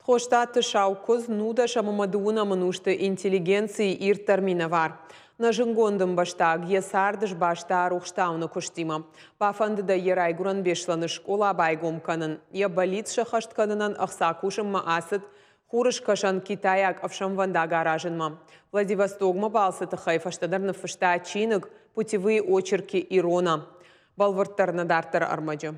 Тхостаты Саукуыдз, нудӕсӕм ӕмӕ дыууынӕм ӕнусты интеллигенцийы ирддӕр минӕвар. Нӕ зынгонд ӕмбӕстаг йӕ цард сбаста рухстауыны куыстимӕ. Бафӕндыд ӕй йӕ райгуырӕн Беслӕны скъола байгом кӕнын. Йӕ бӕллиц сӕххӕст кӕнынӕн ӕхца кусынмӕ ацыд Хурыскӕсӕн китайаг ӕфсӕнвӕндаг аразынмӕ. Владивостокмӕ балцы тыххӕй фӕстӕдӕр ныффыста чиныг «Путевые очерки Ирона». Бӕлвырддӕр нӕ дарддӕры ӕрмӕджы.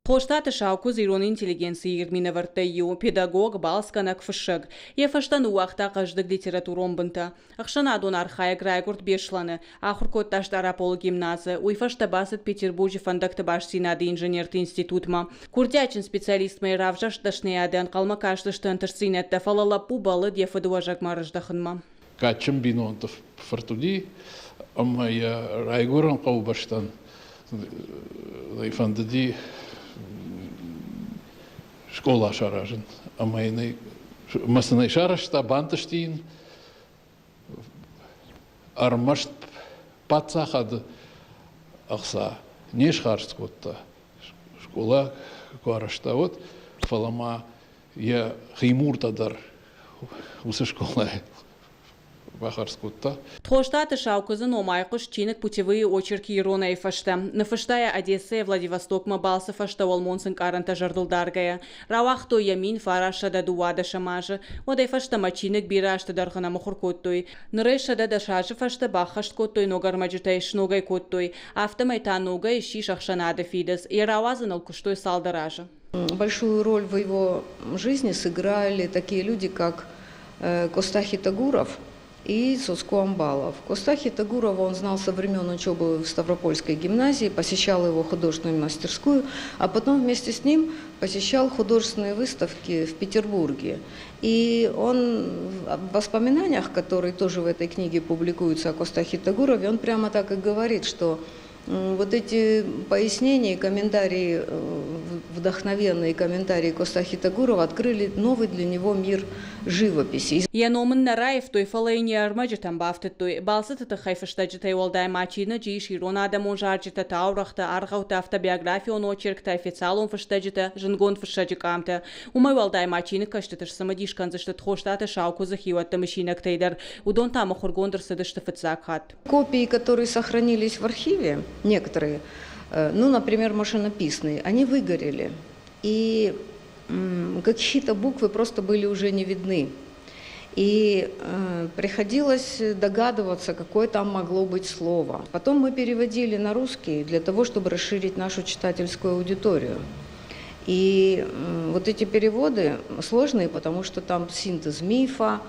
Хостаты Саукуыдз ирон интеллигенцийы ирд минӕвӕрттӕй иу, педагог, балцгӕнӕг, фыссӕг. Йӕ фӕстӕ ныууагъта хъӕздыг литературон бынтӕ. Ӕхсӕнадон архайӕг райгуырд Беслӕны, ахуыр кодта Стъараполы гимназы, уый фӕстӕ бацыд Петербурджы фӕндӕгты бастдзинады инженерты институтмӕ. Курдиатджын специалистмӕ йӕ равзӕрст дӕсныйады ӕнхъӕлмӕ кастысты ӕнтыстдзинӕдтӕ, фӕлӕ лӕппу бӕллыд йӕ фыдыуӕзӕгмӕ ӕрыздӕхынмӕ. Кадджын бинонты фырт уыди ӕмӕ йӕ райгуырӕн хъӕубӕстӕн фӕндыди скъола саразын. Ӕмӕ йын ӕй ӕмӕ сын ӕй сарӕзта, бантысти йын ӕрмӕст паддзахады ӕхца не схардз кодта, скъола куы арӕзта, уӕд, фӕлӕ ма йӕ химуртӕ дӕр уыцы скъолайы бахардз кодта. Тхостаты Саукуыдзы ном айхъуыст чиныг «Путевые очерки Ирона-йы фӕстӕ. Ныффыста йӕ Одессӕйӕ Владивостокмӕ балцы фӕстӕ уӕлмонц ӕнкъарӕнтӕ зӕрдыл даргӕйӕ. Рауагътой йӕ 1912 азы. Уӕдӕй фӕстӕмӕ чиныг бирӕ азты дӕргъы нӕ мыхуыр кодтой. Ныр ӕй 110 азы фӕстӕ баххӕст кодтой ног ӕрмӕджытӕй, сног ӕй кодтой. Афтӕмӕй та ногӕй ссис ӕхсӕнады фидыц. Йӕ рауадзыныл куыстой цалдӕр азы. Большую роль в его жизни сыграли такие люди, как Коста Хитагуров и Цоцко Амбалов. Коста Хитагурова он знал со времен учебы в Ставропольской гимназии, посещал его художественную мастерскую, а потом вместе с ним посещал художественные выставки в Петербурге. И он в воспоминаниях, которые тоже в этой книге публикуются о Коста Хитагурове, он прямо так и говорит, что вот эти пояснения и комментарии, вдохновенные комментарии Коста Хитагурова открыли новый для него мир живописи. Йӕ ном ын нӕ раивтой, фӕлӕ йын йӕ ӕрмӕджытӕм бафтыдтой. Балцыты тыххӕй фыстӕджытӕй уӕлдай ма чиныджы ис ирон адӕмон зарджытӕ, таурӕгътӕ, аргъӕуттӕ, автобиографион очерктӕ, официалон фыстӕджытӕ, зындгонд фыссӕджы къамтӕ. Уымӕй уӕлдай ма чиныгкӕсджыты сцымыдис кӕндзысты Тхостаты Саукуыдзы хиуӕтты мысинӕгтӕй дӕр. Уыдон та мыхуыргонд ӕрцыдысты фыццаг хатт. Копии, которые сохранились в архиве, некоторые, ну, например, машинописные, они выгорели. И какие-то буквы просто были уже не видны. И приходилось догадываться, какое там могло быть слово. Потом мы переводили на русский для того, чтобы расширить нашу читательскую аудиторию. И вот эти переводы сложные, потому что там синтез мифа,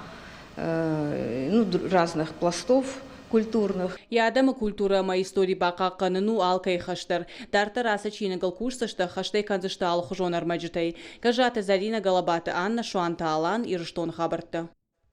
ну, разных пластов культурных. Йӕ адӕмы культурӕ ӕмӕ истори бахъахъхъӕнын у алкӕй хӕс дӕр. Дарддӕр ацы чиныгыл кусдзысты, ӕххӕстӕй кӕндзысты алыхуызон ӕрмӕджытӕй. Гӕззаты Зӕринӕ, Гӕлӕбаты Аннӕ, Суанты Алан, Ирыстоны хабӕрттӕ.